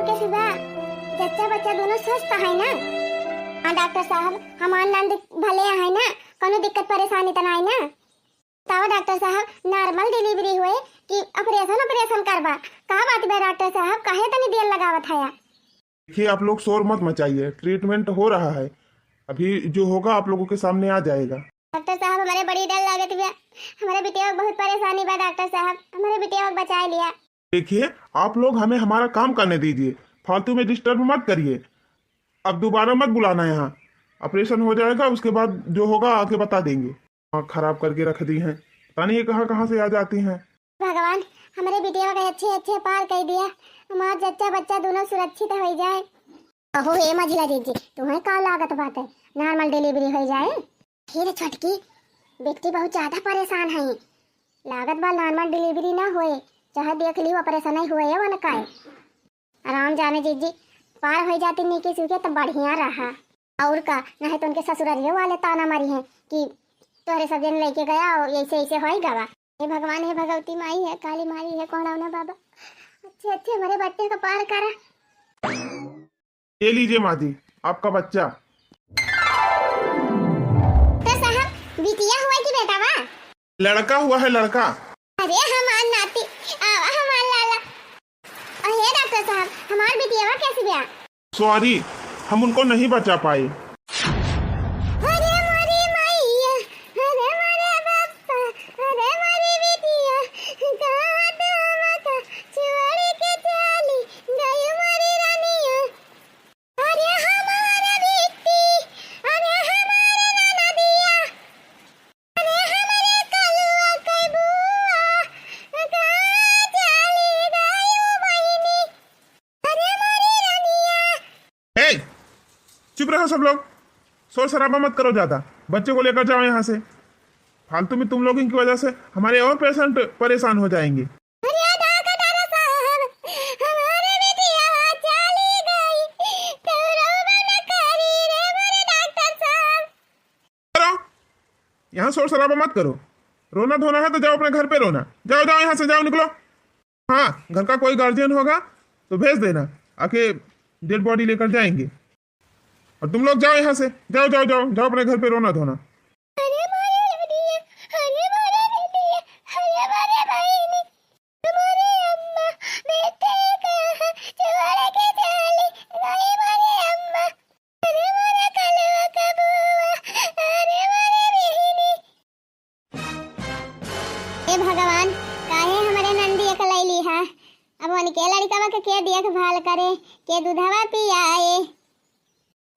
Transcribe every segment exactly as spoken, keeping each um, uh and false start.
कैसी बा? जच्चा बच्चा दोनों स्वस्थ है ना? हाँ डॉक्टर साहब, हमार नंद भले है ना, कोनो दिक्कत परेशानी त नाई ना? बतावा डॉक्टर साहब, normal delivery हुए कि operation, operation करबा? का बात बा डॉक्टर साहब, काहे तनी देर लगावत हया? देखिए, आप लोग शोर मत मचाइए, treatment हो रहा है, अभी जो होगा आप लोगों के सामने आ जाएगा। डॉक्टर साहब, हमारे बड़ी डर लागत बा, हमारे बिटिया को बहुत परेशानी बा डॉक्टर साहब, हमारे बिटिया को बचा लिया। देखिए, आप लोग हमें हमारा काम करने दीजिए, फालतू में disturb मत करिए। अब दोबारा मत बुलाना यहाँ, operation हो जाएगा, उसके बाद जो होगा आके बता देंगे। दिमाग खराब करके रख दी हैं, पता नहीं ये कहाँ कहाँ से आ जाती हैं। भगवान, हमरे बिटिया के अच्छे अच्छे पार कर दिया, हमार जच्चा बच्चा दोनों सुरक्षित हो जाए। अहो हे मझिला जीजी, तुम्हें का लागत बाटे, normal delivery हो जाए? फिर छोटकी, बेटी बहुत ज्यादा परेशान है, लागत बा normal delivery ना होए, चाहे देख लियो operation ही हुए है उनका। आराम जाने जीजी, पार हो जाती नीके सूखे तो बढ़िया रहा। और का, नहीं तो उनके ससुरारियों वाले ताना मारी हैं कि तोहरे सब जन लेके गया और ऐसे ऐसे हो ही गवा। हे भगवान, हे भगवती माई, हे काली माई, हे कोहड़ौना बाबा, अच्छे अच्छे हमारे बच्चे का पार करा। ये लीजिए माँ जी, आपका बच्चा। डॉक्टर साहब, बिटिया हुआ कि बेटा बा? लड़का हुआ है, लड़का। अरे हमार नाती, आवा हमार लाला। अरे डॉक्टर साहब, हमार बिटिया कैसी बा? Sorry, हम उनको नहीं बचा पाए। अरे मोरी मैया, अरे मोरे बापा, अरे मोरी बिटिया, कहाँ तू हमका छोड़ के चली गई मोरी रानिया। अरे हमार बिट्टी, अरे हमार ननदिया, अरे हमरे कलुआ के बुआ, कहाँ चली गई बहिनी? अरे मोरी रनिया। ए, चुप रहो सब लोग, शोर शराबा मत करो ज्यादा। बच्चे को लेकर जाओ यहाँ से। फालतू में तुम लोगों की वजह से हमारे और patient परेशान हो जाएंगे। अरे डॉक्टर साहब, हमारे बिटिया चली गई, तो रोवा न करी रे मोरे डॉक्टर साहब। करो, यहाँ शोर शराबा मत करो। रोना धोना है तो जाओ अपने घर पे रोना। जाओ, जाओ यहाँ से, जाओ, निकलो। हाँ, घर का कोई guardian होगा तो भेज देना, आके dead body लेकर जाएंगे। और तुम लोग जाओ यहाँ से, जाओ, जाओ, जाओ, जाओ अपने घर पे रोना धोना। अरे मारे रे दिया, अरे मारे रे दिया, अरे मारे बहिनी, अरे मारे अम्मा, बेटे कहाँ छोड़ के चली गई मारे अम्मा। अरे मोरे कलुआ के बुआ, अरे मोरे बिहिनी। हे भगवान, काहे हमरे नंदिया के लैली हा? अब उनके लड़िकवा के के देखभाल करे, के दूधवा पियाए?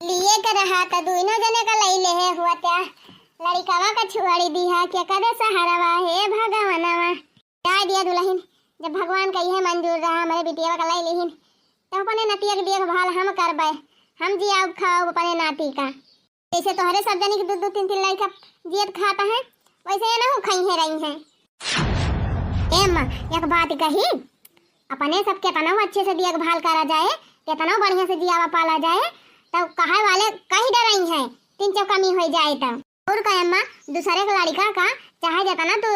लिए के रहा त दुइनो जने के लैले हे हुआ त्या। लड़िकवा के छुआड़ी दिहा, के करे सहारवा, हे भगवानवा। जाए दिया दुलहिन, जब भगवान का इहे मंजूर रहा, हमरे बिटिया का लै लिहिन, तब अपने नतिया के देखभाल हम करबे, हम जियाउब खाउब अपने नाती का। जैसे तोहरे सब जनी के दू दू तीन तीन लड़का जियत खात हैं, वैसे ये ना हो खइहे रही हैं। ए अम्मा, एक बात कही, अपने सब केतनो अच्छे से देखभाल करा जाए, केतनो बढ़िया से जियावा पाला जाए, तब कहे वाले कहीं डरई हैं, तीन चौ कमी हो जाए तब। और का अम्मा, दूसरे के लड़का का चाहे जितना तू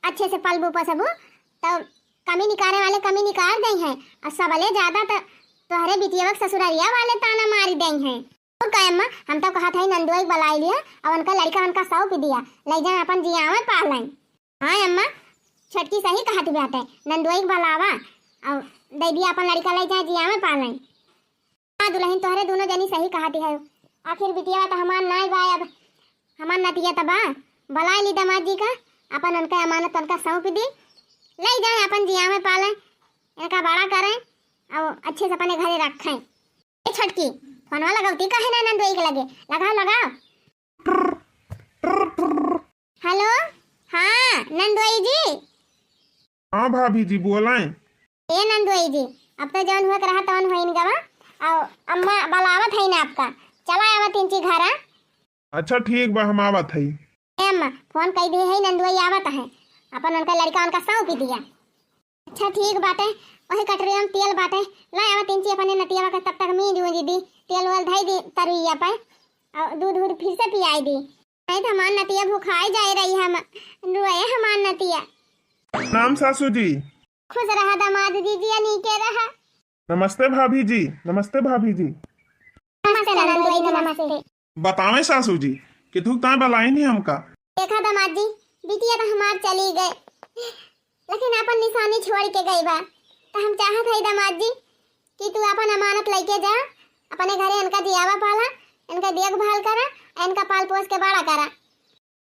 अच्छे से पलबू पोसबू, तो कमी निकारे वाले कमी निकार दे हैं, और सबले ज्यादा तो तोहरे बिटिया के ससुररिया वाले ताना मारी दे हैं। और का अम्मा, हम तो कहत है नंदुआ के बुलाई लिया, और उनका लड़का उनका सौंप दिया, ले जाए अपन जियावे पालें। हाँ अम्मा, छोटकी सही कहत बाटे, नंदुआ के बुलावा, और दे दिया अपन लड़का ले जाए जियावे पालें। हाँ दुलहिन, तोहरे दुनो जनी सही कहत है। आखिर बिटिया तो हमार नाई बा, अब हमार नतिया त बा। बुलाए ली दामाद जी का, अपन उनका अमानत उनका सौंप दी, ले जाए अपन जियावे पालें, इनका बड़ा करें और अच्छे से अपने घरे रखें। ए छोटकी, फोनवा लगौती काहे ना नंदोई के लगे? लगाओ, लगाओ। हेलो, हाँ नंदोई जी। हाँ भाभी जी, बोलें। ए नंदोई जी, अब तो जौन हुआ के रहा तौन होइन गवा, और अम्मा बुलावत है ना आपका, चला आवत इंची घरा। अच्छा ठीक बा, हम आवत हई। ए अम्मा, फोन कई दे है, नंदोई आवत है, अपन उनका लड़का उनका सौंप दिया। अच्छा ठीक बाटे, वही कटोरिया में तेल बाटे, ला आवत इंची अपने नतिया के तब तक मींज ऊंज दी, तेल वेल धई दी तरुइया पे, और दूध दूध फिर से पियाई दी। नहीं तो हमार नतिया भुखाई जाए रही है, हम रोए हमार नतिया। नाम सासू जी। खुश रहा दामाद जी, जिया नीके रहा। नमस्ते भाभी जी, नमस्ते भाभी जी। नमस्ते नंदोई जी, नमस्ते। बतावें सासू जी, किथुक ताय बलाइन ही हमका? देखा दामाद जी, बिटिया तो हमार चली गए, लेकिन अपन निशानी छोड़ के गई बा। तो हम चाहत हई दामाद जी कि तू अपन अमानत लेके जा, अपने घरे इनका जियावा पाला, इनका देखभाल करा, इनका पाल पोस के बड़ा करा।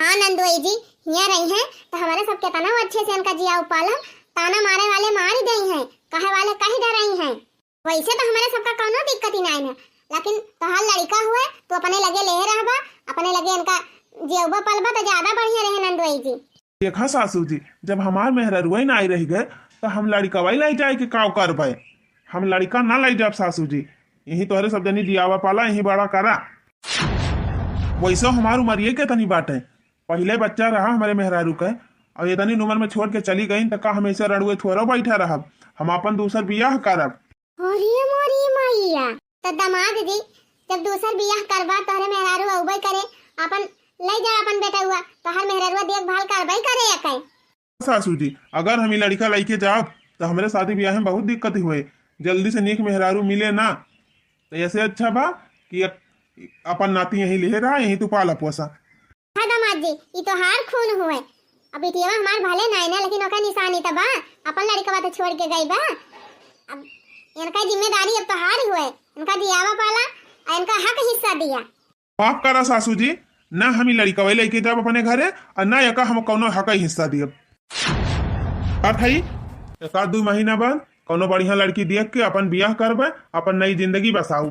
हाँ नंदोई जी, हियाँ रही हैं तो हमारे सब केतना अच्छे से इनका जियावा पाला, ताना मारे वाले मार ही दई हैं, कहे वाले कही डरई हैं। वैसे तो हमारे सबका कौनो दिक्कत ही नाई ना, लेकिन तोहार लड़िका हुए, तू अपने लगे लेहे रहबा, अपने लगे इनका जियौबा पलबा तो ज्यादा बढ़िया रहे नंदोई जी। देखा सासू जी, जब हमार मेहररुआ ही नाई रह गए, तो हम लड़िकवा ही लाई जाए के काव करबे? हम लड़िका ना लाई जाब सासू जी, यही तोहरे सब जनी जियावा पाला, यही बड़ा करा। वैसे हमार उमरिये के तनी बाटे, पहिले बच्चा रहा हमारे मेहरारू के, और ये तनी उम्र में छोड़ के चली गई, तो का हम ऐसे रड़ुए थोड़ा बैठा रहब? हम अपन दूसर बियाह करब। अरे मोरी मैया, त दामाद जी, जब दूसर बियाह करबा, तोहरे मेहरारू अउबे करे, अपन ले जा अपन बेटउआ, तोहर मेहरारुआ देखभाल करबे करे एके। सासू जी, अगर हम ई लड़िका लइके जाब, त हमरे शादी बियाह में बहुत दिक्कत हुए, जल्दी से नीक मेहरारू मिले ना, त ऐसे अच्छा बा कि अक-, अपन नाती यहीं लिहे रहा, यहीं तू पाला पोसा। हाँ दामाद जी, ई तोहार खून हुए। अब बिटियावा हमार भले नाई ना, लेकिन ओकर निशानी त बा। अपन लड़िकवा त छोड़ के गई बा। अब इनका जिम्मेदारी अब तोहार हुए। इनका जियावा पाला और इनका हक हिस्सा दिया। माफ करा सासू जी, ना हम ई लड़िकवा लेके जाब अपने घरे और ना एका हम कौनो हक हिस्सा दियब। अब भाई, एक आध दू महीना बाद कौनो बढ़िया लड़की देख के अपन बियाह करबे, अपन नई जिंदगी बसाऊ।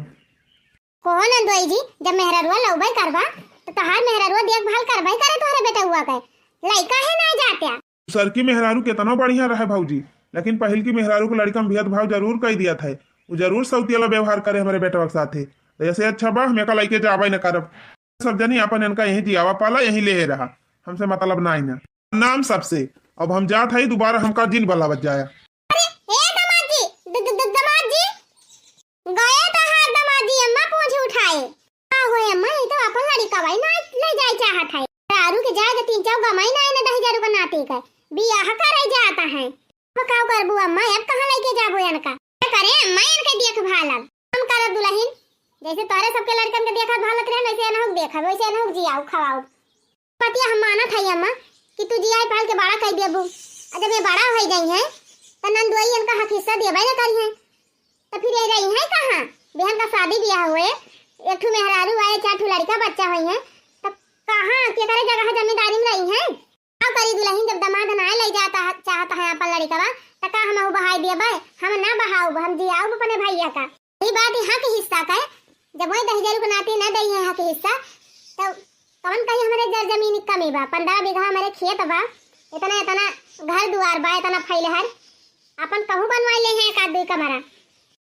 कहो नंदोई जी, जब मेहररुआ लउबे करबा, तो तोहार मेहररुआ देखभाल करबे करे तोहरे बेटउआ के। लइका है ना जात्या। दूसर की मेहरारू केतनो बढ़िया रहे भौजी, लेकिन पहिल की मेहरारू के लड़िका में भेदभाव जरूर कई दिया था। वो जरूर सौतियाला व्यवहार करे हमारे बेटवा के साथे। तो ऐसे अच्छा बा, हम एका लइके जाबे न करब। सब जनी अपन इनका यहीं जियावा पाला, यहीं ले रहा, हमसे मतलब ना ही ना। नाम सबसे, अब हम जात हई, दोबारा हमका जिन बलावत जाया। अरे, ए दामाद जी, द-, द-, द-, दामाद जी, गए तहार दामाद जी, अम्मा पूँछ उठाए। का होए अम्मा, ई तो अपन लड़िकवा ही ना ले जाए चाहत है। दारू के जाए के तीन चार गमाई ना, इन्हें दहिजरू के नाती के बियाह करे जाता है। अब का करबू अम्मा, अब कहाँ लेके जाबो इनका? का करे अम्मा, इनके देखभाल अब हम करब दुलहिन, जैसे तोरे सबके लड़कन के देखत भालत रहे, वैसे एनहु के देखब, वैसे एनहु के जियाऊ खवाऊ। पतिया हम मानत हई अम्मा कि तू जियाई पाल के बड़ा कई देबू। आ जब ये बड़ा होई गई हैं, त नंदुआई इनका हक हिस्सा देबे न करी हैं। त फिर ये रही हैं कहाँ? बिहान का शादी बियाह हुए, एक ठू मेहरारू आए, चार ठू लड़िका बच्चा होई हैं, त कहाँ केकरे जगह जमींदारी में रही हैं? का करी दुलहिन, जब दमाद नाय ले जाता है, चाहता है अपन लड़िकवा, त का हम बहाई देबे? हम ना बहाउब, हम जियाउब अपने भैया का। ई बात ई हक हिस्सा का है, जब वही दहिजरू के नाती ना दई है हक हिस्सा, तो कवन कही हमरे जर जमीन कमी बा, पन्द्रह बीघा हमरे खेत बा, इतना इतना घर दुआर बा, इतना फैलहर, अपन कहूँ बनवाई ले हैं एक आध दुई कमरा,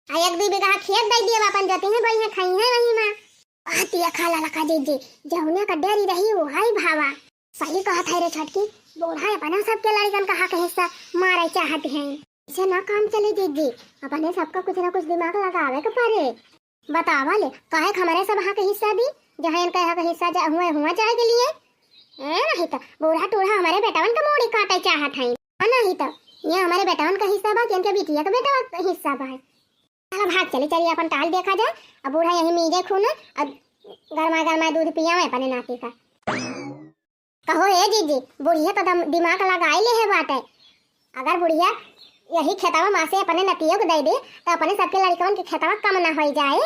आ एक दुई बीघा खेत दे दिए बा, अपन जती हैं, बोई हैं, खाई हैं वही में। कहतिया खाला लखा जीजी, जौने का डेरी रही वो हाई भावा। सही कहत है रे छोटकी, बूढ़ा अपना सबके लड़िकन का हक हिस्सा मारे चाहत हैं। इसे ना काम चले जीजी, अपने सबका कुछ ना कुछ दिमाग लगावे के पड़े। बतावा ले, काहे के हमरे सब हक हिस्सा दी, जहाँ इनका हक हिस्सा जा, हुआ, हुआ जाए के लिए? ए, नहीं तो बूढ़ा टूढ़ा हमारे बेटवन के मूड़ी काटे चाहत हैं। आ, नहीं तो ये हमारे बेटवन का हिस्सा बा कि इनके बिटिया के बेटवा का हिस्सा बा? चला भाग चली, चली अपन टाल देखा जाए। अब बूढ़ा यहीं मीजे खून, अब गरमा गरमा दूध पियावे अपने नाती का। कहो ए जीजी, बुढ़िया तो दम-, दिमाग लगाई ले है बाटे। अगर बुढ़िया यही खेतवा में से अपने नतियों को दे दे, तो अपने सबके लड़कवन के खेतवा कम ना होई जाए।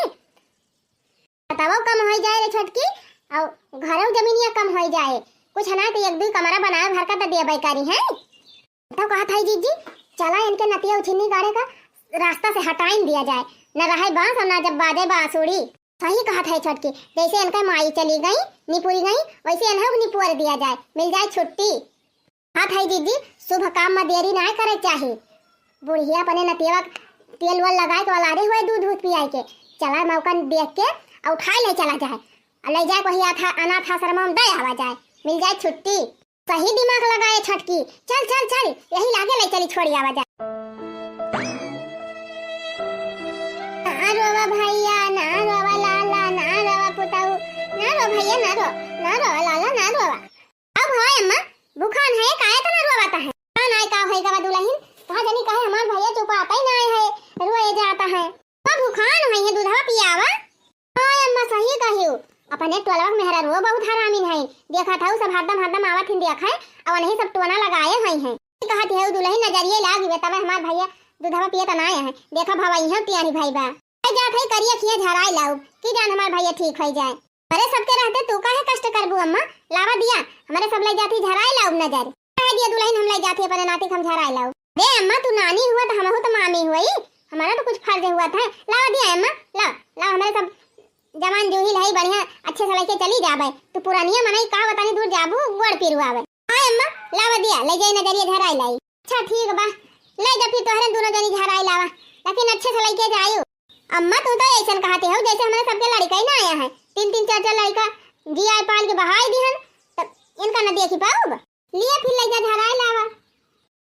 खेतवा कम होई जाए रे छोटकी, और घरों जमीनिया कम होई जाए। कुछ ना तो एक दुई कमरा बनाए भर का तो देबे करी हैं। तो कहत है जीजी, चला इनके नतिया उछिन्नी गाड़े का रास्ता से हटाइन दिया जाए, न रहे बांस और ना जब बाजे बांसुरी। सही कहत है छोटकी, जैसे इनका माई चली गई, निपुरी गई, वैसे इन्हें भी निपुर दिया जाए, मिल जाए छुट्टी। कहत है जीजी, शुभ काम में देरी ना करे चाही। बुढ़िया अपने नतिया तेल वेल लगाए के वाला हुए दूध दूध पियाए के, चला मौका देख के और उठाए ले चला जाए, और ले जाए वही आथा-, अनाथ आश्रम में दे आवा जाए, मिल जाए छुट्टी। सही दिमाग लगाए छोटकी, चल, चल, चल, यही लागे ले चली छोड़ी आवा जा। ना रोवा भैया, ना रोवा लाला, ना रोवा पुताऊ, ना रो भैया, ना रो, ना रोवा लाला, ना रोवा। अब हो अम्मा, बुखान है, काहे तना रोवाता है? का नाय का होई गवा दुलहिन, कहा जनी काहे हमार भैया चुपाता ही नाय है, रोए जाता है। हथऊ सब हरदम हरदम आवत हिन देखै, अउ उन्हीं सब टोना लगाए हई हैं। कहत है, "उ दुलहिन नजरिए लाग गए, तबे हमार भइया दूधवा पियत ना आए हैं। देखा भवा, इहाँ तियारी भई बा।" ए जात है करिया खिया झराए लाउब, कि जान हमार भइया ठीक होई जाए। अरे सबके रहते तू काहे कष्ट करबू अम्मा, लावा दिया, हमरे सब लइ जाती झराए लाउब नजर। कह दिया दुलहिन हम लइ जाती अपने नाती के हम झराए लाउब। दे अम्मा तू नानी हुआ तो हमहू तो मामी हुई, हमारा तो कुछ फर्ज हुआ था। लावा दिया अम्मा, लाव, लाव हमरे सब जवान जूही लहई बढ़िया अच्छे से लइके चली जाबे। तू पुरानिया मनई का बतानी दूर जाबू गोड़ पिरुआवे। हाय अम्मा, लावा दिया, लइ जाई नजरिया झराई लाई। अच्छा ठीक बा, लइ जा फिर तोहरे दूनो जनी झराई लावा, लेकिन अच्छे से लइके जायू। अम्मा तू तो ऐसन कहती हो जैसे हमरे सबके लड़का ही ना आया है। तीन तीन चार चार लड़का जी आए पाल के बहाई दिहन, तब इनका न देखी पाऊब। लिया फिर लइ जा झराई लावा।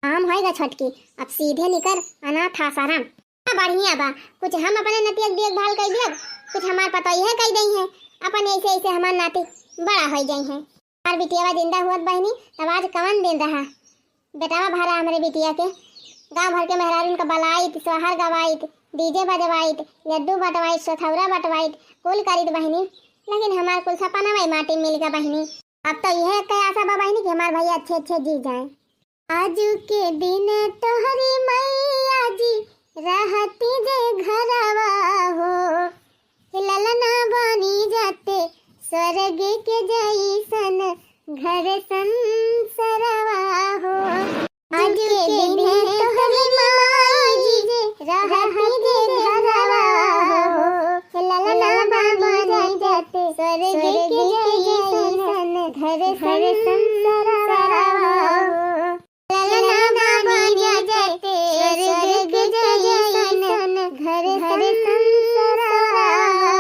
काम होएगा छोटकी, अब सीधे निकर अनाथ आश्रम। हाँ, बढ़िया बा, कुछ हम अपने नतिया के देखभाल कइ दियब, कुछ हमार पतोहिए कइ दई है, अपन ऐसे ऐसे हमार नाती बड़ा होई जाई है। और बिटियावा जिंदा हुअत बहिनी, तब आज कवन दिन रहा। बेटावा भरा हमरे बिटिया के, गांव भर के मेहरारून का बलाइत, सोहर गवाइत, डीजे बजवाइत, लड्डू बटवाइत, सोथौरा बटवाइत, कुल करित बहिनी, लेकिन हमार कुल सपना वही माटी मिल गया बहिनी। अब तो यह एक आशा बा बहिनी कि हमार भइया अच्छे अच्छे जी जाए। आजु के दिन तोहरी मैया जी रहती जे घरवा हो, ललना बनी जाते स्वर्ग के जैसन घर संसरवा हो। आजु के दिन तोहरी मैया जी रहती जे घरवा हो, ललना बनी जाते स्वर्ग के जैसन घर संसरवा हो। ललना बनी जाते स्वर्ग जैसन घर संसरवा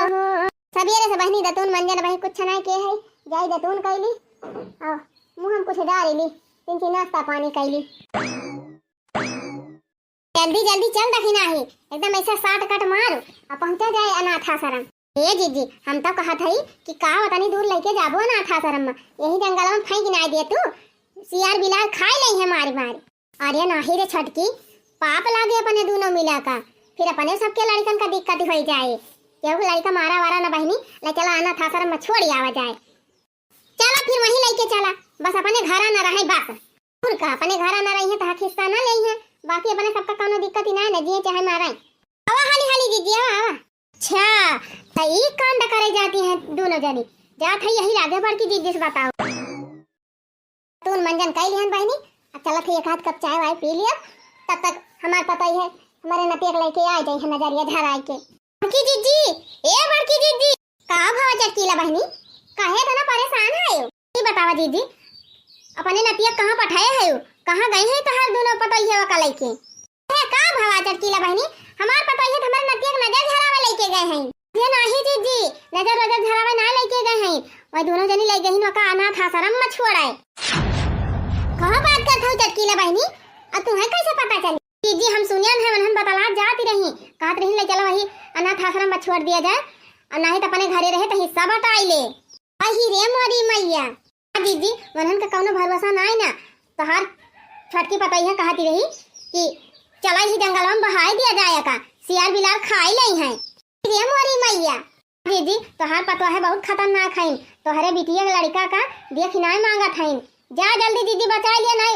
हो। सबेरे से बहिनी दतून मंजन बही कुछ नाई के है, जाई दतून कैली, और मुँह हम कुछ डार ली, इनकी नाश्ता पानी कैली। जल्दी जल्दी चल दखिनाही, एकदम ऐसा साट कट मार और पहुँचा जाए अनाथ आश्रम। ए जीजी, हम तो कहत हई कि का ओतनी दूर लइके जाबो अनाथ आश्रम में, यही जंगल में फेंक ना दे तू, सियार बिलार खाए लई है मारी मारी। अरे नाही रे छोटकी, पाप लागे अपने दूनो मिला का, फिर अपने सबके लड़कन का दिक्कत होई जाए। केहू लड़का मारा वारा न बहिनी, ले चला अनाथ आश्रम में छोड़ आवा जाए। चला फिर वहीं लइके चला, बस अपने घरा न रहे बस। और का अपने घरा न रही है तो हक हिस्सा न लेई है, बाकी अपने सबका कौनो दिक्कत ही ना है, न जिए चाहे मारे। आवा हाली हाली जीजी, आवा, आवा। अच्छा, तो ई कांड करे जाती हैं दोनों जनी। जात है यही लागे बड़की जीजी से बताओ। तून मंजन कई लिहन बहिनी, अब चलत है एक आध कप चाय वाय पी लिया, तब तक हमार पतोहिए हमारे नतिया के लइके आ जाई है नजरिया झराई के। बड़की जीजी, ए बड़की जीजी। का भवा चटकीला बहिनी, काहे इतना परेशान है? ई बतावा जीजी, अपने नतिया कहाँ पठाए है, कहाँ गई है तहार दोनों पतोहिया का लइके? ए, का भवा चटकीला बहिनी, हमार पतोहिया तो हमारे नतिया के नजर झरावे लइके गए हैं। ये नाही जीजी, नजर वजर झरावे ना लइके गए हैं, वह दोनों जनी लइ गई का अनाथ आश्रम में छोड़ाए। कहाँ बात करत हो चटकीला बहिनी, अब तुम्हें कैसे पता चली? जीजी हम सुनियन है, उन्हन बतला जाती रही, कहत रही ले चलो वही अनाथ आश्रम में छोड़ दिया जाए, और नाही तो अपने घरे रहे तो हिस्सा बटाई ले। अही रे मोरी मैया। हाँ जीजी, वनहन का कौनो भरोसा नाई ना। तोहार छोटकी पतोहिया कहती रही कि चला ही जंगल में बहाई दिया जाए का, सियार बिलार खाई लई हैं। रे मोरी मैया। जीजी, तोहार पतोह है बहुत खतरनाक हईन, तोहरे बिटिया के लड़का का देख नाई मांगत हईन। जा जल्दी जीजी बचा लिया, नाई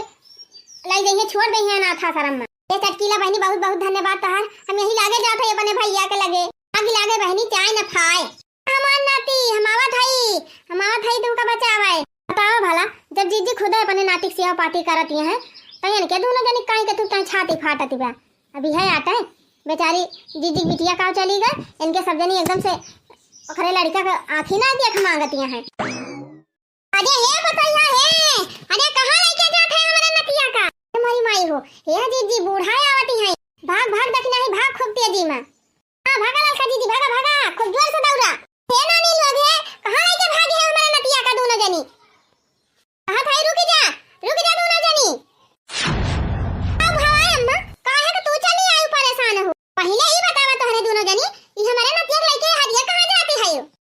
लई जइहे, छोड़ दइहे अनाथ आश्रम में। ए चटकीला बहिनी, बहुत बहुत धन्यवाद तोहार, हम यही लागे जात है अपने भैया के लगे। आगे लागे बहिनी, चाय न फाय। हमार नाती, हम आवत हई, हम आवत हई तुमका बचावे। बताओ भला, जब जीजी खुदे अपने नाती के सेवा पाती करत ही हैं, तो इनके दोनों जनी काहे के तू तैं छाती फाटत बा? अभी है आटे, बेचारी जीजी की बिटिया का चली गए, इनके सब जनी एकदम से ओकरे लड़का के आँखी ना देख मांगत ही हैं। अरे हे पतोहिया हे, अरे कहाँ लइके जात है हमारे नतिया का? ए मोरी माई हो, हे जीजी बूढ़ा आवती हैं, भाग भाग दखिनाही भाग खूब तेजी में। हाँ, भागा ललका जीजी, भागा, भागा, खूब जोर से दौड़ा। हे नानी लोग हे, कहाँ लइके भागी है हमारे नतिया का दोनों जनी? कहा था, रुक जा, रुक जा दोनों जनी। अब हवाए अम्मा, काहे के तू चली आयु परेशान हो? पहिले ई बतावा तोहरे दोनों जनी, ई हमारे नतिया के लइके हरिया कहाँ जाती है?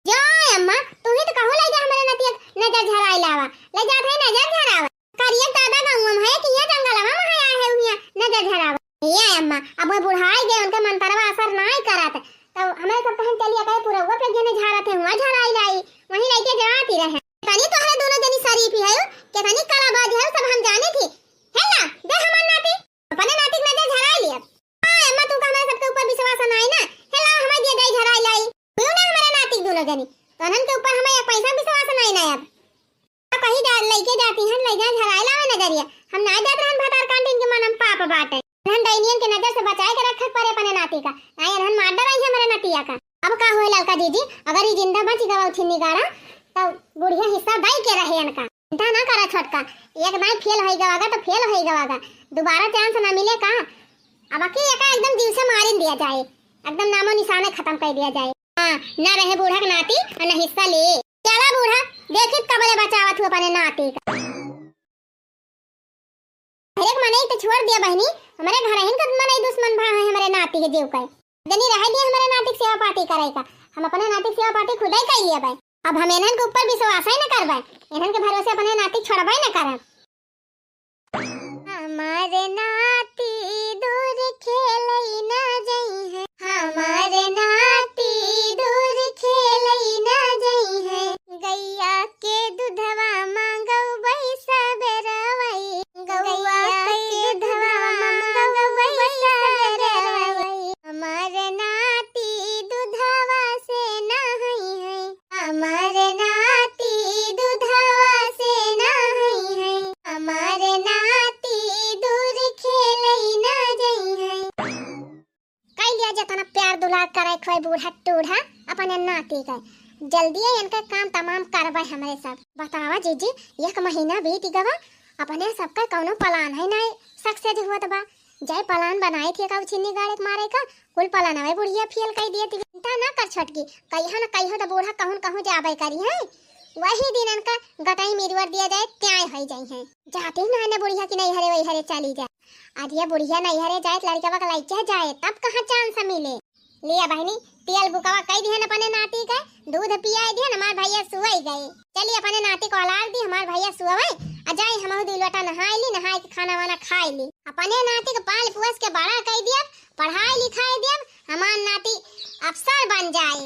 जाए अम्मा, तू ही तो कहू लइ जा हमारे नतिया के नजर झराई लावा, लइ जात है नजर झरावा। करिया दादा गाँव में है कि ये जंगलवा में है, आए है उहिया नजर झरावा। ए अम्मा, अब वो बुढ़ाई गए, उनका मंतरवा असर नाई करत। तब हमारे सब कहन चलिया कहे पुरवा पे जने झारत है, वहाँ झराई लाई, वहीं लइके जाती रहे। तनी तोहरे दोनों जनी हम नाहीं जात रहन भतार कांटिन के, मन हम पाप बाटे। इन्हन डैनियन के नजर से बचाए के रखे के परे अपने नाती का, नाहीं इन्हन मार डराई हमरे नतिया का। अब का होए ललका जीजी, अगर ई जिंदा बच गवा उछिन्नी गाड़ा, तब बुढ़िया हिस्सा दई के रहे इनका। चिंता ना करा छोटका, एक दाई फेल होई गवागा तो फेल होई गवागा, दोबारा चांस ना मिले का? अब की एका एकदम जीव से मारिन दिया जाए, एकदम नामो निशाने खत्म कर दिया जाए। हाँ, ना रहे बूढ़ा के नाती और ना हिस्सा ले। चला बूढ़ा, देखित कबले बचावत हूँ अपने नाती का। हरेक मनई तो छोड़ दिया बहनी, हमरे घरहिन का मनई दुश्मन भा है हमरे नाती के जीव का। जनी रह दिया हमरे नाती के सेवा पाती करे का, हम अपने नाती के सेवा पाती खुदे कर लिए बे। अब हम इन्हन के ऊपर विश्वास ही न करबे, इन्हन के भरोसे अपने नाती छोड़बे न करब। हमार नाती दूर खेलई ना जइहैं, हमार नाती दूर खेलई ना जइहैं। गैया के दूधवा मांगउबई सबेरवई, गौआ के दूधवा मांगउबई सबेरवई। हमार नाती दूधवा से नहइहैं, हमार नाती दूधवा से नहइहैं, हमार नाती दूर खेलई ना जइहैं। कई लिया जेतना प्यार दुलार करे खोए बूढ़ा टूढ़ा अपने नाती के, जल्दिए इनके काम तमाम करबे हमरे सब। बतावा जीजी, एक महीना बीत गवा, अपने सबका कौनो plan है नाहीं success हुआ बा। जय plan बनाए थे का उछिन्नी गाड़े के मारे का, कुल plan अवे बुढ़िया फेल कर दिए। चिंता ना कर छोटकी, कहियो न कहियो तो बूढ़ा कहूँ न कहूँ जाबे करिहैं। वही दिन इनका गटई मिरवर दिया जाए, त्याय होई जाइहैं। जाती ना है बुढ़िया की नैहरे वैहरे चली जाए। अरे बुढ़िया नैहरे जाए तो लड़कवा के लइके जाए, तब कहाँ chance मिले। लिया बहिनी, तेल बुकवा कई दिहन अपने नाती के, दूध पियाई दिहन, हमार भैया सुवई गए। चली अपने नाती को अलार दी, हमार भैया सुवई, आ जाई हमहू दुई लोटा नहाई ली, नहाई के खाना वाना खाई ली। अपने नाती के पाल पोस के बड़ा कई दियब, पढ़ाई लिखाई दियब, हमार नाती अफसर बन जाए।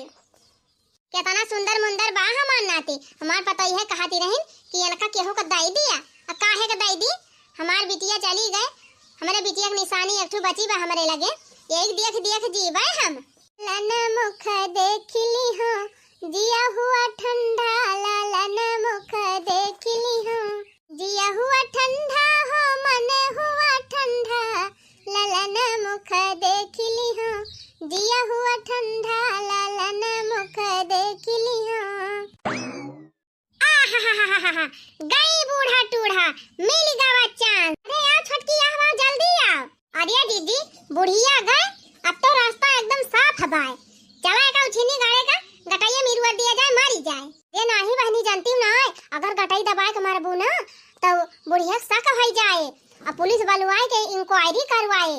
केतना सुंदर मुंदर बा हमार नाती। हमार पतोहिया कहती रहिन कि इनका केहू का दई दिया। आ काहे का दई दी? हमार बिटिया चली गए, हमरे बिटिया के निशानी एक ठो बची बा हमरे लगे, यही देख देख जीबे हम। लन मुख देख ली हो, जिया हुआ ठंडा, लालन मुख देख ली हो। जिया हुआ ठंडा हो, मन हुआ ठंडा, ललन मुख देख ली हो। जिया हुआ ठंडा, ललन मुख देख ली हो। आहाहाहाहा, गई बूढ़ा टूढ़ा, मिल गवा chance। अरे आओ छोटकी, आओ, आओ, जल्दी आओ। अरे जीजी, बुढ़िया गए, अब तो रास्ता एकदम साफ बाय। चला एका उछिन्नी गाड़े का, गटइया मिरुआ दिया जाए, मारी जाए। ये नाही बहनी जानती हूँ ना, अगर गटई दबाए के मारबू ना, तो बुढ़िया शक होई जाए, अब पुलिस बलवाए के inquiry करवाए,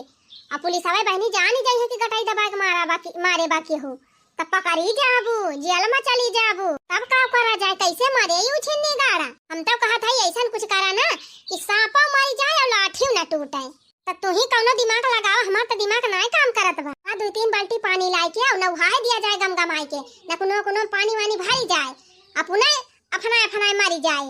अब पुलिस आवे बहनी जानी जाइहैं कि गटई दबाए के मारा बा कि, मारे बा केहू। तब पकड़ी जाबू, जेल में चली जाबू। तब का करा जाए, कैसे मरे ई उछिन्नी गाड़ा? हम तो कहत हई ऐसन कुछ करा ना कि सांपो मर जाए और लाठियो न टूटे। तब तू ही कौनो दिमाग लगाओ, हमार तो दिमाग नाय काम करत बा। आ दू तीन बाल्टी पानी लाए के और नहाए दिया जाए गम गमाए के, न कोनो कोनो पानी वानी भरी जाए, अपने अफनाए अफनाए मरी जाए।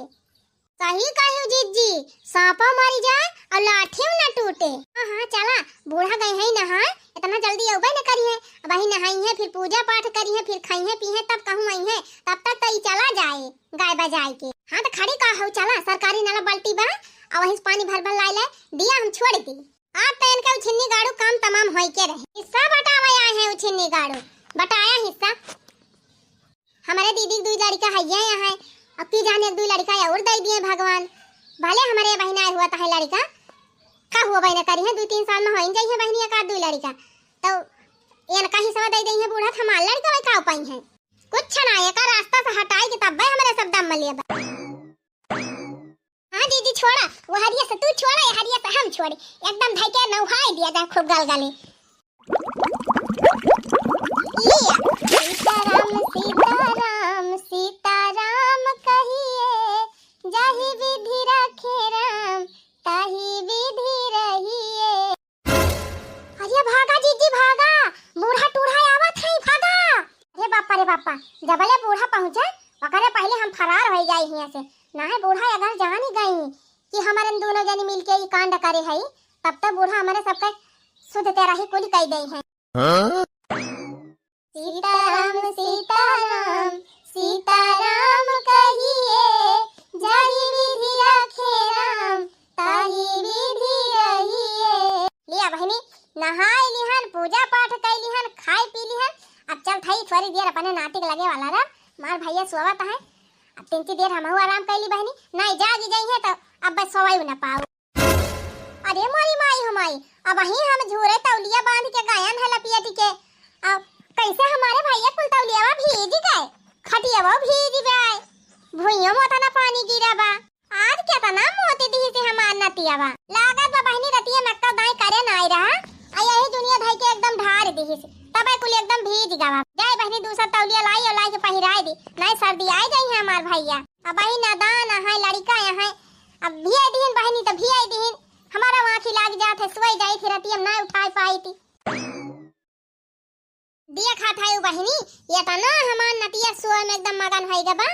सही कही जीजी, सांपो मरी जाए और लाठियो न टूटे। हाँ, हाँ, चला, बूढ़ा गए हैं नहाए, इतना जल्दी अउबे न करिहैं। अब वही नहाइहैं, फिर पूजा पाठ करिहैं, फिर खाइहैं पीहैं, तब कहूँ अइहैं, तब तक तो ई चला जाए गाय बजाए के। हाँ, तो खड़ी का हो, चला, सरकारी नल बाल्टी बा, और वहीं से पानी भर भर लाए ले, दिया हम छोड़ दी। आज तो इनका उछिन्नी गाड़ू काम तमाम होई के रहे। हिस्सा बटावे आए हैं उछिन्नी गाड़ू, बटाया हिस्सा। हमरे दीदी के दुई लड़िका हइये हैं, अब की जाने एक दुई लड़िका और दे दिए भगवान। भले हमरे बहिना हुआ तहे लड़िका, का हुआ बहिना करिहैं, दुई तीन साल में होइन जाइहैं बहिनी एक आध दुई लड़िका, तो इनका हिस्सा दे देइहैं बूढ़ा, तो हमार लड़िका वही का पाई हैं। कुछ ना, एका रास्ता से हटाई के तब्बे हमरे सब दम मलिए बा। हाँ जीजी छोड़ा, वो हरिया से तू छोड़ा, ये हरिया से हम छोड़ी, एकदम धई के नहाई दिया जाए खूब गलगली। लिया। सीताराम, सीताराम, सीताराम कहिए, जाहि विधि राखे राम, ताहि विधि रहिए। अरे भागा जीजी भागा, बूढ़ा टूढ़ा आवत है, भागा। अरे बापा रे बापा, जबले बूढ़ा पहुँचे, ओकरे पहले हम फरार हो जाई हियाँ से। नाहीं बूढ़ा अगर जानी गई कि हमरे दोनों जनी मिलके ई कांड करे हई, तब तो बूढ़ा हमरे सबके सुध तेरही कुल कई दे हैं। हाँ? सीताराम, सीताराम, सीताराम कहिए, जाहि विधि राखे राम, बहिनी, नहाई लिहन, पूजा पाठ कई लिहन, खाई पी लिहन। अब चल थई थोड़ी देर अपने नाती के लगे वाला रह, मार भैया सोवत है। अब तिनची देर हमहू आराम कई ली बहिनी, नाई जागी जाई है तो अब बस सोवाई न पाऊ। अरे मोरी माई हो माई, अबहीं हम झूरे तौलिया बांध के गयन है लपियट के। अब कैसे हमारे भैया कुल तौलियावा भीज गए, खटियावा भीज गए, भुइयों में उतना पानी गिरा बा। आज केतना मोती दिहिस हमार नतियावा। लागत बा बहिनी रतिया में अक्का दाई करे नाई रहा, आ यही दुनिया धई के एकदम ढार दिहिस, तबे कुल एकदम भीज गवा। जाए बहिनी दूसर तौलिया लाई और लाई के पहिराए दी, नाई सर्दी आए जाई है हमार भैया। अबहीं नादान है, लड़िका है, अब भियाई दिहिन बहिनी तो भियाई दिहिन, हमारा आँखी लाग जात है, सोई जाई थी रतिया में ना उठाई पाई थी। दिया खात है उ बहिनी, ये तना हमार नतिया सोए में एकदम मगन होई गबा।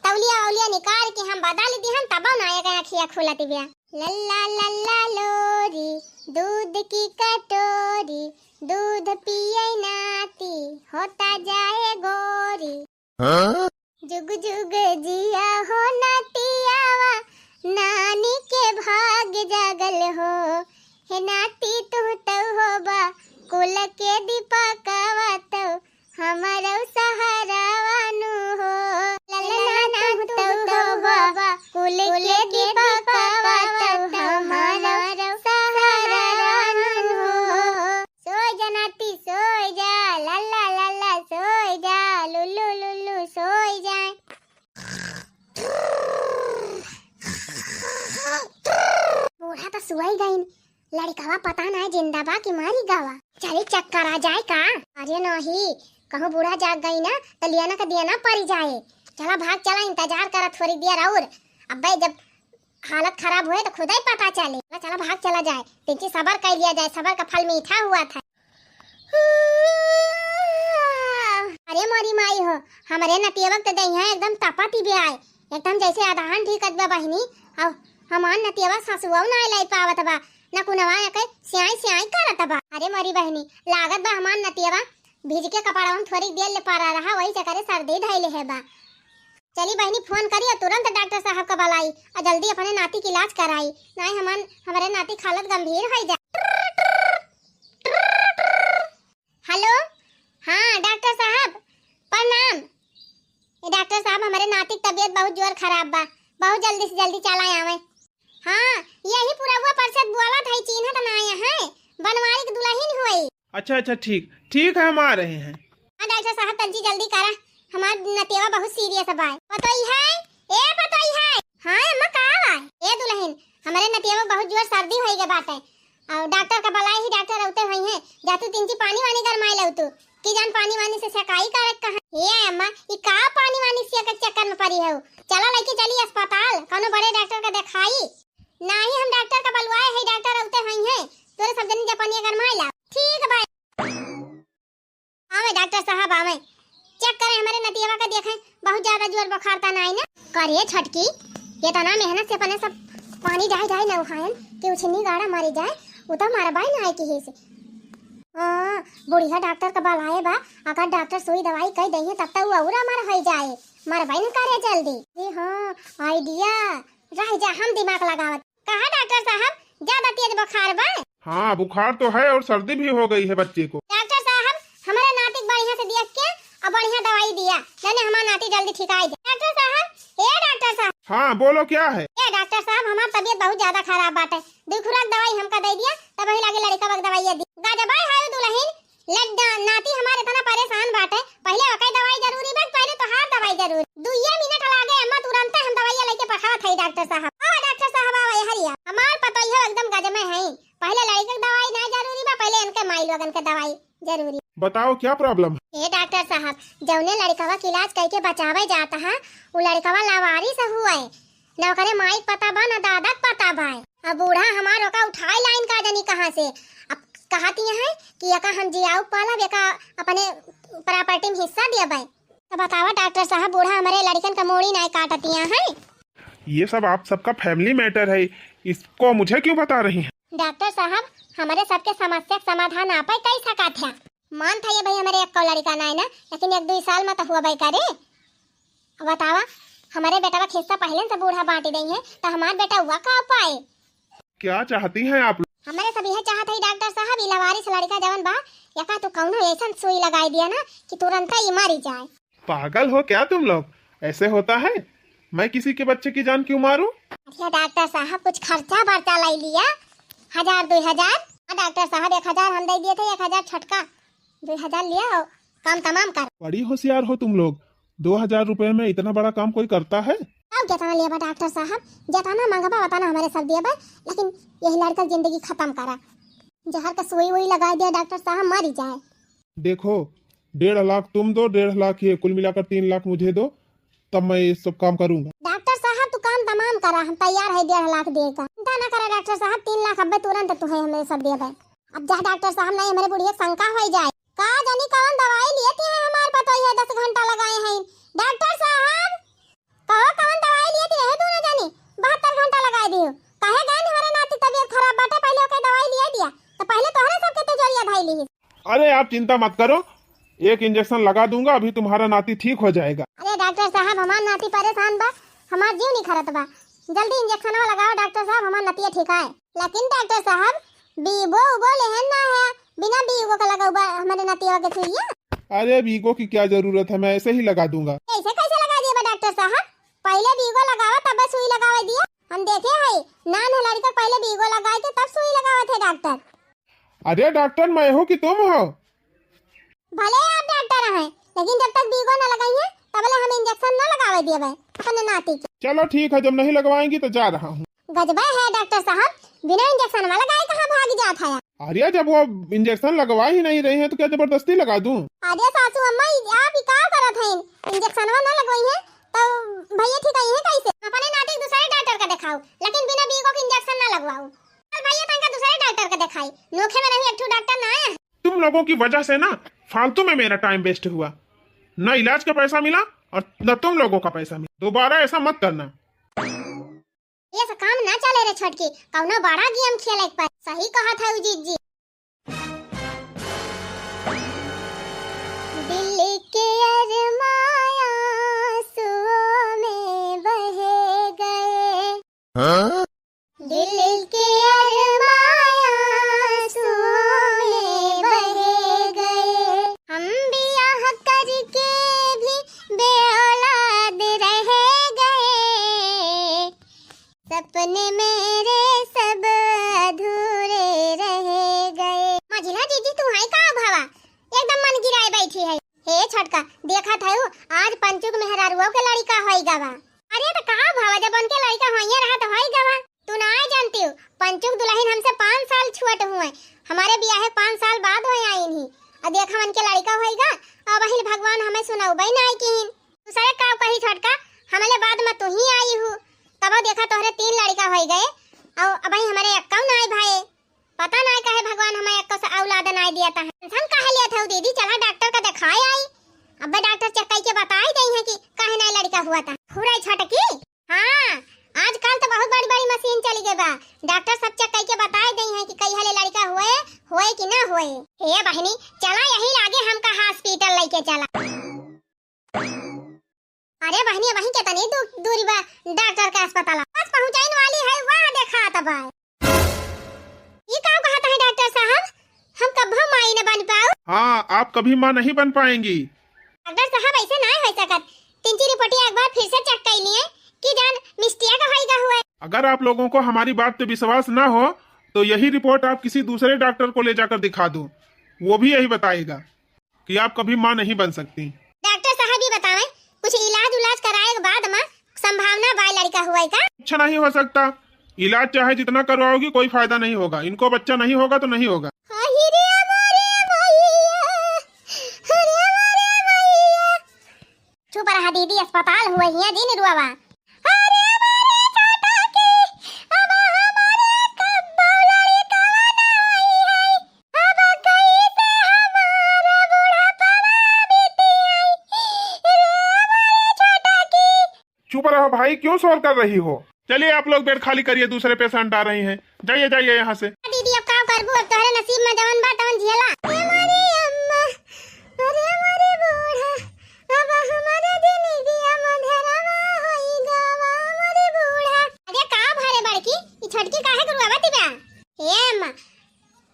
तौलिया औलिया निकाल के हम बदल दिहन, तबो ना एक आँखिया खुलत बिया। लल्ला लल्ला लोरी, दूध की कटोरी, दूध पिए नाती, होता जाए गोरी। हाँ? जुग जुग जिया हो नातियावा, नानी के भाग जागल हो। हे नाती तू तौ होबा, कुल के दीपकवा तौ, हमरौ सहारावा नु हो। ललना तू तौ होबा, कुल के दीपकवा तौ, हमरौ सहारावा नु हो। सोय जा नाती, सोय जा, लल्ला, लल्ला, सोय जा, लुल्लू, लुल्लू, सोय जा। बूढ़ा तो सोय गइन, लड़िकवा पता नाय जिंदा बा कि मरी गवा। चली check करा जाए का? अरे नहीं, कहूँ बूढ़ा जाग गई ना तो लियाना का दिया ना परी जाए। चला भाग चला, इंतजार करा थोड़ी देर और। अब्बे जब हालत खराब होए तो खुदे पता चले। चला, चला, भाग चला जाए, तिनची सबर कइ लिया जाए, सबर का फल मीठा हुआ था। अरे मोरी माई हो, हमरे नतियवक तो दहिया एकदम तपत ही बे आए, एकदम जैसे अदहन ढीकत बा बहिनी। अब हमार नतियवा ससुआ ना ले पावत बा, न कुनवा के सियाई सियाई करत बा। अरे मोरी बहिनी, लागत बा हमार नतियवा भीज के कपड़वा में थोड़ी देर ले पड़ा रहा, वही चक्करे सर्दी धइले है बा। चली बहिनी, फोन करी और तुरंत डॉक्टर साहब का बुलाई और जल्दी अपने नाती की इलाज कराई, नाहीं हमन, हमरे नाती की हालत गंभीर होई जाए। हेलो, हाँ डॉक्टर साहब, प्रणाम। ए डॉक्टर साहब, हमरे नाती की तबीयत बहुत जोर खराब बा, बहुत जल्दी से जल्दी चला आवे। हाँ, यही पुरवा परिषद बोलत है, चिन्हत नाहीं है, बनवारी की दुल्हन हुई। अच्छा अच्छा, ठीक ठीक है, हम आ रहे हैं। हाँ डॉक्टर साहब, तंची जल्दी करा, हमार नतियवा बहुत सीरियस बा। पतोई है, ए पतोई है। हाँ अम्मा, का बा? ए दुल्हन, हमरे नतियवा बहुत जोर सर्दी होई गए बाटे, और डॉक्टर का बुलाए ही, डॉक्टर रहते हुई हैं, जा तू तिनची पानी वानी गरमाए लऊ तू, कि जान पानी वानी से सेकाई करत कहाँ। ए अम्मा, ई का पानी वानी से के चक्कर में पड़ी है? चला लइके चली अस्पताल, कौनो बड़े डॉक्टर का देखाई। नाहीं, हम डॉक्टर का बुलवाए है, डॉक्टर रहते हुई हैं, तोरे सब जनी जा पनिया गरमाए ला। ठीक भाई। आवे डॉक्टर साहब, आवे, check करे हमरे नतियवा का, देखे बहुत ज्यादा जोर बुखार ता नाई ना। करे छटकी, ये तना मेहनत से अपने सब पानी डाई डाई नौहायन कि उछिन्नी गाड़ा मारी जाए, उ तो मारा बाई नाई की ही से। हाँ, बुढ़िया डॉक्टर का बुलाए बा, अगर डॉक्टर सुई दवाई कई दही तब तो उ और अमर होई जाए, मारा बाई न करे जल्दी। अरे हाँ, idea, रह जा हम दिमाग लगावत। कहा डॉक्टर साहब, ज्यादा तेज बुखार बा? हाँ, बुखार तो है और सर्दी भी हो गई है बच्चे को। डॉक्टर साहब, हमारे नाती के बढ़िया से देख के और बढ़िया दवाई दिया, जाने हमार नाती जल्दी ठिकाई जाए। डॉक्टर साहब, ए डॉक्टर साहब। हाँ, बोलो क्या है? ए डॉक्टर साहब, हमार तबीयत बहुत ज्यादा खराब बाटे, दो खुराक दवाई हमका दे दिया, तब वही लागे लड़िकवा के दवाई दी। गजबाई है दुल्हन, लड्डा, नाती हमार इतना परेशान बाटे, पहिले ओकर दवाई जरूरी बा, पहिले तोहार दवाई जरूरी। दुइये मिनट लागे अम्मा, तुरंते हम दवाइया लेके पठावत हई डॉक्टर साहब। आवा डॉक्टर साहब, आवा, एहरिया। हमार पतोहियो एकदम गजमे हई, पहिले लड़िका के दवाई ना जरूरी बा, पहिले इनके माई लोगन के दवाई जरूरी। बताओ क्या problem है? ए डॉक्टर साहब, जौने लड़िकवा के इलाज कइके बचावे जात हा, उ लड़िकवा लावारिस हुए, न ओकरे माई के पता बा, न दादा के पता बा। अब बूढ़ा हमार ओका उठाए लाइन का जानी कहाँ से। अब कहतिया है कि एका हम जियाऊ पालब, एका अपने property में हिस्सा देबै। तो बतावा डॉक्टर साहब, बूढ़ा हमारे लड़िकन का मूड़ी नाई काटतिया है। ये सब आप सबका family matter है, इसको मुझे क्यों बता रही हैं? डॉक्टर साहब, हमारे सबके समस्या के समाधान आपै कई सकत है। मानत है भाई, हमारे एक्को लड़िका नाई ना, लेकिन एक दुई साल में तो हुआ भाई करे। बतावा, हमारे बेटवा के हिस्सा पहिले से बूढ़ा बांटी दई है, तो हमार बेटवा का पाए? क्या चाहती हैं आप लोग? हमारे सब मैं चाहत हई डॉक्टर साहब, ई लवारिस लड़का जवन बा, एका तू कौनो ऐसन सुई लगाई दिया ना कि तुरंत ही मरी जाए। पागल हो क्या तुम लोग? ऐसे होता है? मैं किसी के बच्चे की जान क्यों मारूं? अरे डॉक्टर साहब, कुछ खर्चा बर्चा लाई लिया, हजार दुई हजार। हाँ डॉक्टर साहब, एक हजार हम दे दिए थे, एक हजार छोटका, दुई हजार लिया और काम तमाम कर। बड़ी होशियार हो तुम लोग, दो हजार रुपए में इतना बड़ा काम कोई करता है? अब कितना लेबा डॉक्टर साहब, जितना मांगबा उतना हमारे सब देबा, लेकिन यही लड़का जिंदगी खत्म करा। जहर का सुई वुई लगा दिया डॉक्टर साहब, मरी जाए। देखो, डेढ़ लाख तुम दो, डेढ़ लाख ये, कुल मिलाकर तीन लाख मुझे दो, तब मैं ये सब काम करूंगा। डॉक्टर साहब, तू काम तमाम करा, हम तैयार है डेढ़ लाख दे का। चिंता ना करा डॉक्टर साहब, तीन लाख अब्बे तुरंत तू है हमें सब देबे। अब जा डॉक्टर साहब, नहीं हमारे बुढ़िया के शंका हो जाए। का जानी कौन दवाई लिए थे हमार पतोई है, दस घंटा लगाए हैं। डॉक्टर साहब, कहो कौन दवाई लिए थे यही दोनों जानी, बहत्तर घंटा लगाए दियो। कहे गए हमारे नाती तबीयत खराब बाटे, पहले ओके दवाई लिए दिया, तो पहले तोहरे सबके तेजोरिया धाई ली। अरे आप चिंता मत करो, एक इंजेक्शन लगा दूंगा, अभी तुम्हारा नाती ठीक हो जाएगा। अरे डॉक्टर साहब, हमार नाती परेशान बा, हमार जीव नहीं खरत बा, जल्दी इंजेक्शनवा लगाओ डॉक्टर साहब, हमार नतिया ठीक आए। लेकिन डॉक्टर साहब, बीबो उबो लेहन ना है, बिना बीबो का लगाऊ बा हमारे नतिया के सुइया। अरे बीगो की क्या जरूरत है, मैं ऐसे ही लगा दूंगा। ऐसे कैसे लगा दिए बा डॉक्टर साहब? पहले बीगो लगावा तब सुई लगावे दिया। हम देखे है, नान है लड़का पहले बीगो लगाए के तब सुई लगावत है डॉक्टर। अरे डॉक्टर मैं हूँ कि तुम हो? भले आप डॉक्टर हैं, लेकिन जब तक बीगो न लगाई है, तबले हम इंजेक्शन न लगावे दिए बे अपने नाती के। चलो ठीक है, जब नहीं लगवाएंगी तो जा रहा हूँ। गजबे है डॉक्टर साहब, बिना इंजेक्शन वाला गाय कहाँ भाग जात है? अरे जब वो इंजेक्शन लगवा ही नहीं रही है तो क्या जबरदस्ती लगा दूं? अरे सासू अम्मा, ई आप ई का करत हैं? इंजेक्शनवा ना लगवाई है तो भैया ठीक है कैसे? अपने नाती के दूसरे डॉक्टर का दिखाओ, लेकिन बिना बीगो के इंजेक्शन ना लगवाओ। चल भैया तनका दूसरे डॉक्टर का दिखाई, नोखे में नहीं एक ठो डॉक्टर ना आया है। तुम लोगों की वजह से ना फालतू में मेरा टाइम वेस्ट हुआ, ना इलाज का पैसा मिला और ना तुम लोगों का पैसा मिला। दोबारा ऐसा मत करना। ये सब काम ना चले रे छोटकी, कौनो बड़ा गेम खेले के पड़े। सही कहा था जीत जी। दिल के अरमां आंसुओं में बह गए। हाँ? दिल के अरमां आंसुओं में बह गए। हम ब्याह करके भी बेऔलाद रह गए। सपने मेरे सब अधूरे रह गए। मझिला जीजी, तू है का भावा? एकदम मन गिराए बैठी है। हे छोटका, देखत हऊ, आज पंचू के मेहरारुओ के लड़िका होई गवा। अरे त का भावा, जब उनके लड़िका होइए रहा त होई गवा। तू ना जानती हो, पंचू के दुल्हन हमसे पाँच साल छोट हुए, हमारे बियाहे पाँच साल बाद होए आइन ही। और देख हमन के लड़िका होई गा, और वही भगवान हमें सुनौबे ना आई किहिन। दूसरे का कही छोटका, हमले बाद में तू ही आई हू, तब देखा तोहरे तीन लड़िका होई गए, और अबही हमारे एक्का ना आई भाई। पता ना काहे भगवान हमें एक्को से औलाद ना दिया था। टेंशन काहे लिया था दीदी, चला डॉक्टर का दिखाए आई। अब्बे डॉक्टर चेक करके बताई दई है कि काहे ना लड़िका हुआ था। हुरै छोटकी। हाँ, आजकल तो बहुत बड़ी बड़ी मशीन चली गई बा, डॉक्टर सब चेक करके बताई दई है कि कई हले लड़िका हुए, हुए कि ना हुए। हे बहिनी, चला यही लागे हमका हॉस्पिटल लेके चला। अरे बहिनी, वहीं कितनी दू-, दूरी बा डॉक्टर का अस्पताल? बस पहुँचाइन वाली है, वहाँ देखा तब। ई का कहत है डॉक्टर साहब, हम कब्बो माई न बन पाऊ? हाँ, आप कभी माँ नहीं बन पाएंगी। डॉक्टर साहब, ऐसे ना हो सकत। तिनची रिपोर्टिया एक बार फिर से चेक कर लिए कि जान मिस्टेक होई गा हुए। अगर आप लोगों को हमारी बात पे विश्वास ना हो तो यही रिपोर्ट आप किसी दूसरे डॉक्टर को ले जाकर दिखा दो, वो भी यही बताएगा कि आप कभी माँ नहीं बन सकती। डॉक्टर साहब, ये बतावें, कुछ इलाज उलाज कराए के बाद में संभावना बा लड़का हुए का? कुछ नहीं हो सकता, इलाज चाहे जितना करवाओगी कोई फायदा नहीं होगा, इनको बच्चा नहीं होगा तो नहीं होगा। अरे हमारे भैया, अरे हमारे भैया। चुप रहा दीदी, अस्पताल हुए हिया दिन रुआवा। अरे हमारे छोटा की, अब हमारे कब्बो लड़का ना आई है। अब कैसे हमारा बुढ़ापा बीती है? रे हमारे छोटा की। चुप रहो भाई, क्यों शोर कर रही हो? चलिए आप लोग बेड खाली करिए, दूसरे पेशेंट आ रहे हैं। जाइए, जाइए यहाँ से। दीदी, अब का करबू? अब तोहरे नसीब में जवन बा तवन झेला। ए मोरी अम्मा, अरे मोरी बूढ़ा, अब हमारे जिंदगी में अंधेरा होई गवा मोरी बूढ़ा। अरे का भरे बड़की, ई छोटकी काहे गुरुआवती बा? ए अम्मा,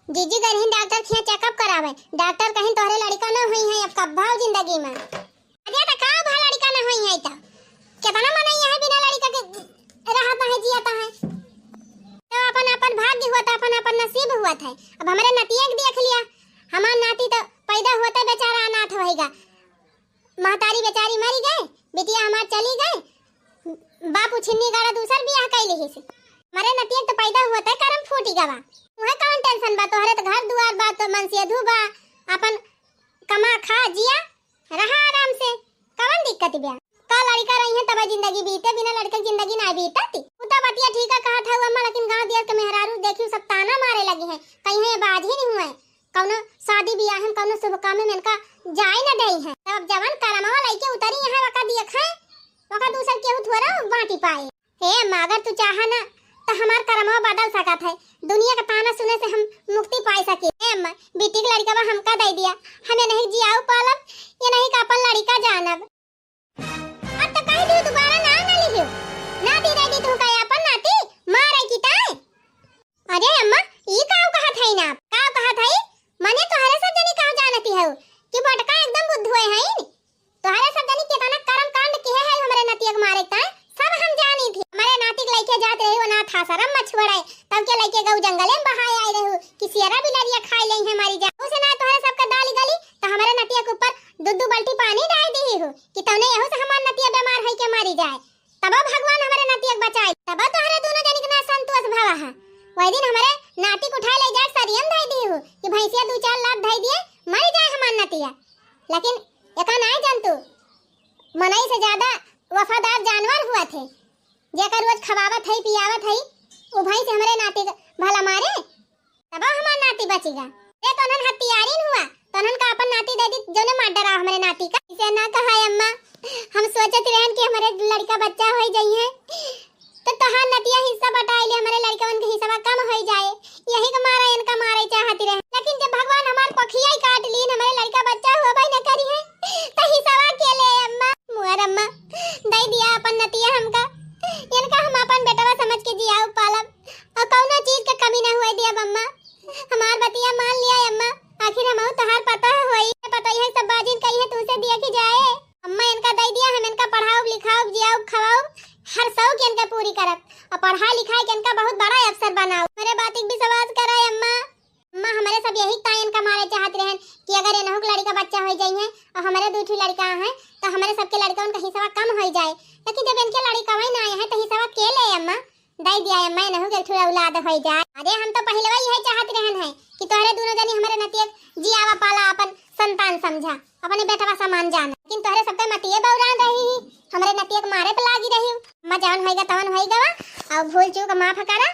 जीजी गइल रहिन डॉक्टर खियाँ checkup करावे। डॉक्टर कहिन तोहरे लड़िका न होइहैं अब कब्बहू जिंदगी में। अरे त का भा लड़िका न होइहैं त? केतना मनई है बिना लड़िका के रहत है, जियत है। तो अपन अपन भाग्य होत है, अपन अपन नसीब होत है। अब हमरे नतिया के देख लिया, हमार नाती तो पैदा होते बेचारा अनाथ होइगा। महतारी बेचारी मरी गए, बिटिया हमार चली गए, बापू छिन्नी गाड़ा दूसर बियाह कइ लिहिस। हमरे नतिया के तो पैदा होते करम फूटी गवा। उहे कौन tension बा, तोहरे तो घर दुआर बा, तो मनसेधू बा, अपन कमा खा जिया, रहा आराम से, कवन दिक्कत बा? का लड़िका रहिहैं तब जिंदगी बीते, बिना लड़िका के जिंदगी ना बीतत। उ तो बतिया ठीक है कहत है अम्मा, लेकिन गाँव दियर के मेहरारू देखियो सब ताना मारे लगिहैं, कहिहैं बाझिन हुए, कौनो शादी बियाह में, कौनो शुभ काम में इनका जाए न देइहैं। तब जवन करमवा लइके उतरी हैं, वका दियखैं, वका दूसर केहू थोड़ा बाँटी पाए। हे अम्मा, अगर तू चाहा ना, त हमार करमवा बदल सकत है। दुनिया का ताना सुने से हम मुक्ति पाए सकी। हे अम्मा, बिटिक लड़िकवा हमका दइ दिया, हम इनहीं जियाऊ पालब, इनहीं का अपन लड़िका जानब। अब तो कहि दियो, दोबारा नाव ना लिहियो। नाती दइ दी तू का अपन नाती, मारे की ताय। अरे अम्मा, ई काव कहत हईन आप? काव कहत हई? मने तोहरे सब जनी काव जानती हऊ कि बटका एकदम बुद्धू हईन? तोहरे सब जनी केतना करम कांड किहे हऊ हमरे नतिया के मारे ताय, सब हम जानी थी। हमरे नाती के लइके जात रही अनाथ आश्रम में छोड़े, तब के लइके गऊ जंगले में बहाए आए रहू कि सियरा बिलरिया खाए लेइहैं मरी जाए। उसे ना तोहरे सबके दाल गली, त हमरे नतिया के ऊपर दू दू बाल्टी पानी डाल दिही हो कि तौने यहू से हमार नतिया बीमार होई के मरी जाए। तबो भगवान हमरे नतिया के बचाए, तबो तोहरे दोनों जनी के ना संतोष भवा है। वही दिन हमरे नाती के उठाए ले जाए सरियम धई दिही हो कि भैंसिया दू चार लात धई दिए, मरी जाए हमार नतिया। लेकिन एका नाय जानतू, मनई से ज्यादा वफादार जानवर हुआ थे, जेकर रोज खवावत हई, पियावत हई, उ भैंस हमरे नाती के भला मारे? तबो हमार नाती बचिगा। ए, तोनन हत्यारिन हुआ, तोनन का अपन नाती दे दी, जौने मार डरा हमरे नाती का। इसे ना कहा अम्मा, हम सोचत रहन कि हमरे लड़का बच्चा होई जइहैं, तो तोहार नतिया हिस्सा बटाई ले, हमरे लड़कवन के हिस्सा कम होई जाए, यही के मारा इनका मारे चाहती रहे। लेकिन जब भगवान हमार पखिया ही काट लीन, हमरे लड़का बच्चा हुआ भाई न करी है, तो हिस्सा के ले अम्मा? मुअर अम्मा, दे दिया अपन नतिया हमका, इनका हम अपन बेटवा समझ के जियाऊ पालब। और कौनो चीज के कमी ना हुए दिया अम्मा। हमार बतिया मान लिया अम्मा, आखिर हमहू तोहार पतोह होई, पतोहिया सब बाजिन कही है तुमसे दिया कि जाए। अम्मा इनका दे दिया, हम इनका पढ़ाउब, लिखाउब, जियाउब, खवाउब, हर शौक इनका पूरी करब और पढ़ाई लिखाई के इनका बहुत बड़ा अफसर बनाउब। हमरे बात के विश्वास करा अम्मा। अम्मा हमरे सब यही ताई इनका मारे चाहत रहन कि अगर इनहू के लड़का बच्चा हो जाइए और हमरे दू ठो लड़का हैं तो हमरे सबके लड़का उनका हिस्सा कम हो जाए, लेकिन जब इनके लड़का वही ना आए हैं तो हिस्सा के ले अम्मा? दे दिया अम्मा, इनहू के एक ठो औलाद होई जाए। अरे हम तो पहिले यही चाहत रहन है कि तोहरे दोनों जनी हमरे नतिया के जियावा पाला अपन संतान समझा, अपने बेटवा समान जाना, लेकिन तोहरे सबके मतिये बौरान रही ही, हमरे नतिया के मारे पे लागी रही। अम्मा जवन होइगा तवन होइगा, और भूल चूक माफ करा।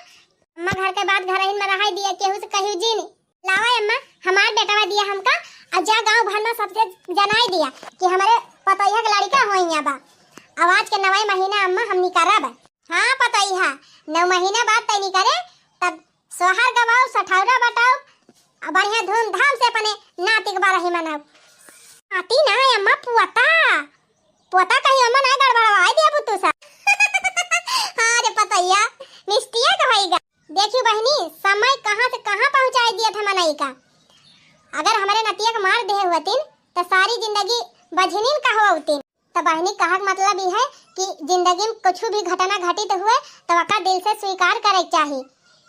अम्मा घर के बात घर ही में रहाई दिया, केहू से कहियो जिन। लावा अम्मा, हमार बेटवा दिया हमका, और जा गांव भर में सबसे जनाई दिया कि हमरे पतोहिया के लड़का होइया बा। और आज के नवे महीना अम्मा हमनी करब। हाँ पतोहिया, नौ महीना बाद तैनी करे, तब सोहर गवाओ, सठौरा बटाओ, आ बढ़िया धूमधाम से अपने नाती के बरही मनाओ। नाती ना है अम्मा, पोता। पोता कहीं अम्मा ना गड़बड़वाए दिया बुतू सा। हाँ रे पतोहिया, मिस्टिया का होइगा। देखियो बहिनी, समय कहाँ से कहाँ पहुँचाए दिया था मनई का। अगर हमरे नतिया के मार देहे होतिन, तो सारी जिंदगी बझिनिन कहवतिन। तो बहिनी, कहक मतलब ई है कि जिंदगी में कुछ भी घटना घटित हुए तो ओका दिल से स्वीकार करे के चाही।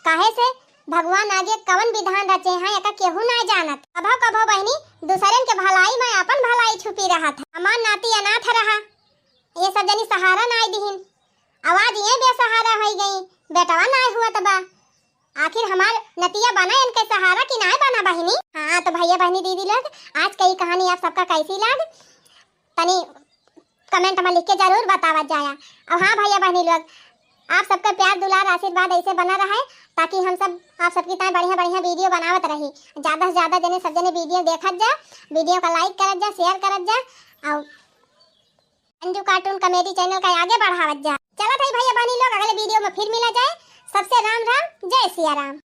काहे से भगवान आगे कवन विधान रचे हैं, एका केहू ना जानत। कभो कभो बहिनी, दूसरन के भलाई में अपन भलाई छुपी रहत है। हमार नाती अनाथ रहा, ये सब जनी सहारा ना दिहिन, आवाज ये बेसहारा हो गई, बेटवा ना हुआ तबा। आखिर हमार नतिया बना इनके सहारा कि ना बना बहिनी? हाँ तो भैया बहिनी दीदी लोग, आज की कहानी आप सबका कैसी लाग? तनी comment में लिख के जरूर बतावत जाया। और हाँ भैया बहनी लोग, आप सबका प्यार दुलार आशीर्वाद ऐसे बना रहे, ताकि हम सब आप सबकी ताईं बढ़िया बढ़िया video बनावत रही। ज्यादा से ज्यादा जने सब जने video देखत जा, video का like करत जा, share करत जा, और अंजू cartoon comedy channel का आगे बढ़ावत जा। चलत है भैया बहनी लोग, अगले video में फिर मिला जाए। सबसे राम राम, जय सिया राम।